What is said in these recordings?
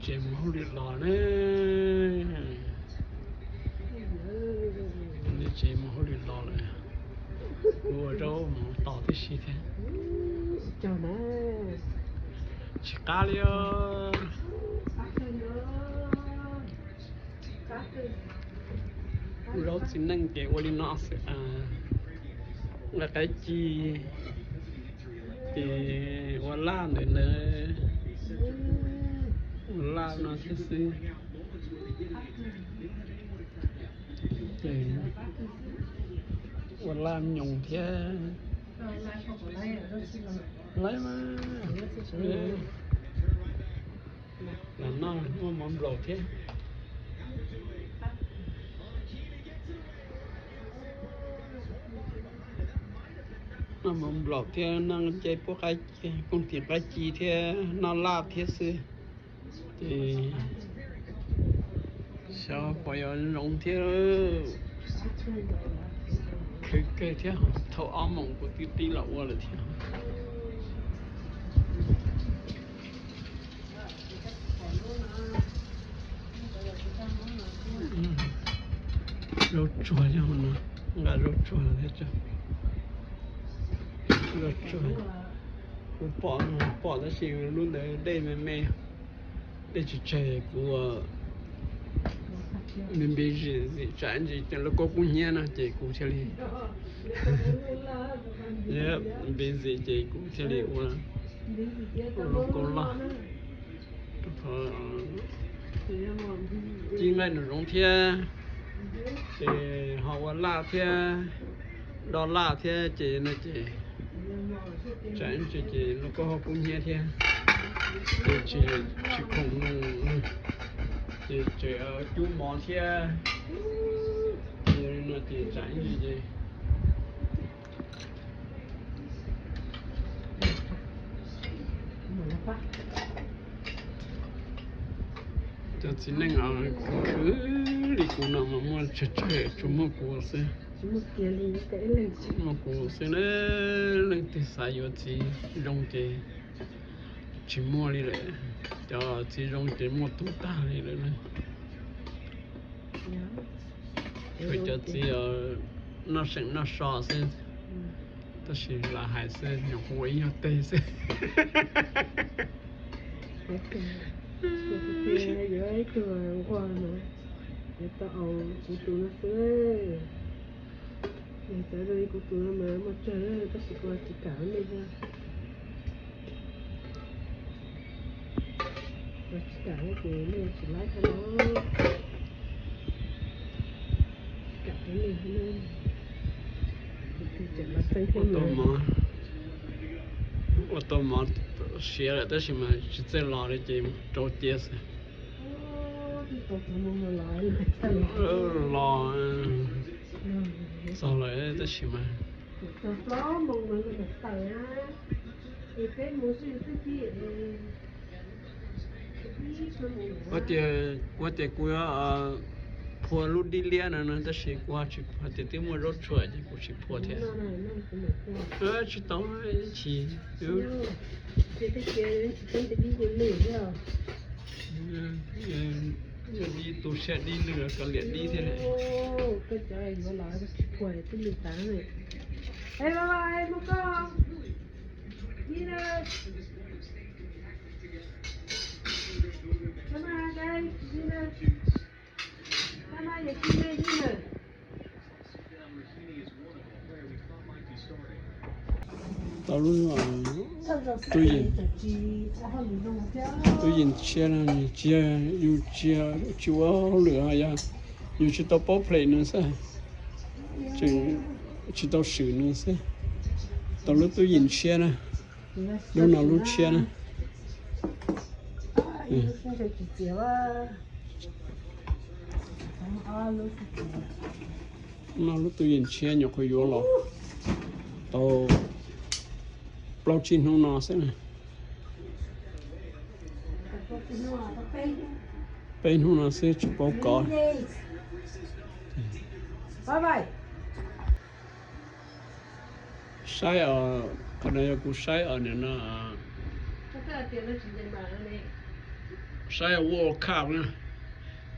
Tsev mus hauj lwm los na. Tsev mus hauj lwm los lawm. Kuv ua zaub mov tos tib si thiab. Tsis qab li os. Zaub txiv neej ces ua li no xwb. Nqa qaib ci ces ua laj ntawm ntawd, ua laj no thiab xwb. Ces ua laj nyoos thiab. Laib mas. Los noj muaj mov nplaum thiab. Noj mov nplaum thiab noj nqaij nce puab, kooj tis qaib ci thiab noj laj thiab xwb. Ces xyov puas yuav zoo thiab. Khwv kawg thiab, thaum ob moos kuv twb pib los ua lawm thiab. Zaub tsuag, nqa zaub tsuag thiab. Zaub tsuag, kuv pom, pom tab sis lub ntawd dej me me, dej tsawg tsawg, kuv npe npe zim zim tsam ntsis ces lub koj kub hnyiab no ces kuv thiaj li, npe zim ces kuv thiaj li ua lub koj loj. Ci nqaij nws zoo thiab, ces ho ua laj thiab, do laj thiab ces no ces tsam ntsis ces lub koj ho kub hnyiab thiab, ces tsis, tsis khoom no, ces tseem cub mov thiab, ces no ces tsam ntsis ces cov txiv neej khwv li kuv no mas muaj tsawg tsawg, tsuas muaj kuv xwb. Muaj kuv xwb na, leej twg xav yuav txiv zoo ces tsis muaj li lawm, cov txiv zoo ces muaj tug tag li lawm na. Tsuas cov txiv noj seem noj so xwb, tab sis lam hais xwb, nyuam qhuav ua ib nyuag teg xwb. Yuav ib tug nquag no, yuav tau kuv tus no xwb. Nws txawv zoo li kuv tus no mas muaj tsawg tab sis kuv tsis kam nej thiab. Kuv tsis kam ces nej tsis laib thiab no. Tsis kam nej, kuv twb tseem los txeeb thiab. Ua tau mov siav lawm tab sis mas tsis txawj los li ces rau cia xwb. Los txog lawm tab sis mas kuv tias kuv yuav phua lub dib liab no no tab sis kuv tsis, hais tias twb muaj zaub tsuag ces kuv tsis phua thiab. Tsis tau ib chim. Dib tu siab dib lwj koj liam dib thiab lawm. Tau lub tub yees tshiab, tsis yog yus tsis ua hauj lwm, yog yus tsis tau paub phem nws xwb, tsis tau swm nws xwb. Tau lub tub yees tshiab na, lub no lub tshiab na. No lub tub yees tshiab nyuam qhuav yuav los tau plaub tsib hnub no xwb na. Peb hnub no xwb tsis paub kov. Saib os, qhov no yog kuv saib os, nim no Saib World Cup na,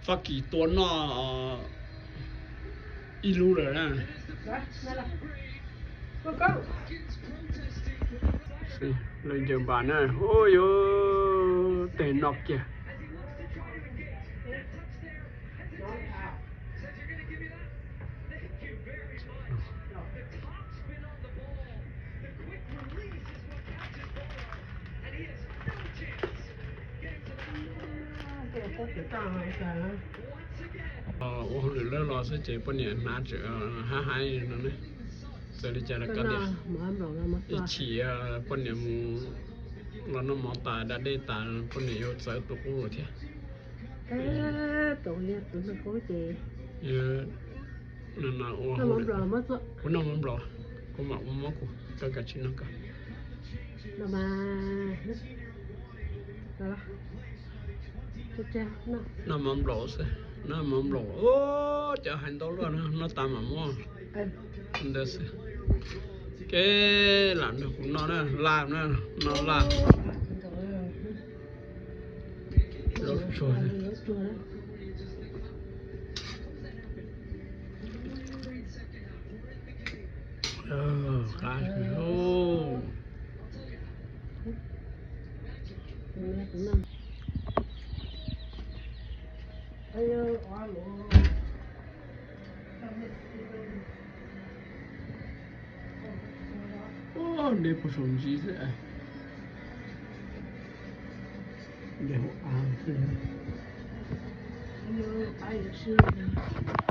Fab Kis tua noj ib lub lawm na. Lawv ncaws npas na, ua yuav tes no kiag. Ua hauj lwm lawm los xwb ces poj niam hnav tseem hab haib no ne. Txawm li cas los kav liam. Ib chim poj niam mus los noj mov tas da dej tas poj niam yuav txawv tus qub thiab. Kuv noj mov nplaum, kuv mam ua mov kuv koj kav tsij noj koj. Noj mov nplaum xwb, noj mov nplaum, cov hais ntau luaj no, noj tas mam muab ntawd xwb. Kev lam nrog kuv noj na, laj na, noj laj. Dej puag saum ntsis xwb. Dej hauv av xwb.